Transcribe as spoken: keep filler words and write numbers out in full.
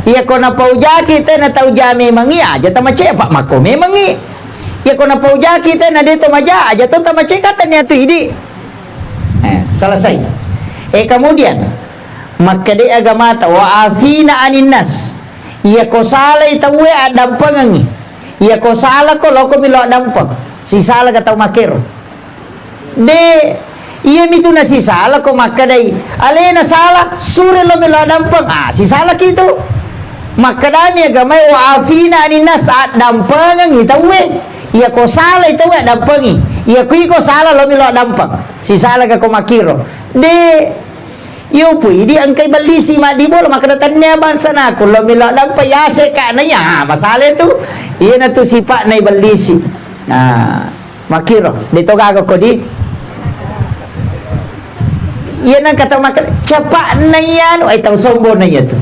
Iyako napaujaki tena tau ja memengngi, aja tamacepa makko memengngi. Iyako napaujaki tena de to maja, aja to tamace ka tania tu idi. Eh, selesai. Eh, kemudian, makkeda agamata, "Wa afina anin nas." Iyako salai tauwe addampengengngi. Iyako salako loko melo addampeng. Sisala ka tau makkero. De, iyamitu nasisala ko makkedai, alena sala, sure lo melo addampeng. Ah, sisalaki tu. Makkedami agamae, "Wa afina anin nas," addampengengngi tauwe. Iyako salai tauwe addampengi. Iyako iko sala lo melo addampeng. Sisala ka ko makkiro. De, Iyo pui, idi engkai bellisi maddibola, makkeda, "Tennia bangsa naku lo melo addampeng, yase ka na iya." Ah, masala tu. Iyana tu sipa'na ibellisi. Nah, makkiro, de to gaga ko di. Iyana kata makkeda, "Cepa'na iyanu," ai tau sombong na iya tu.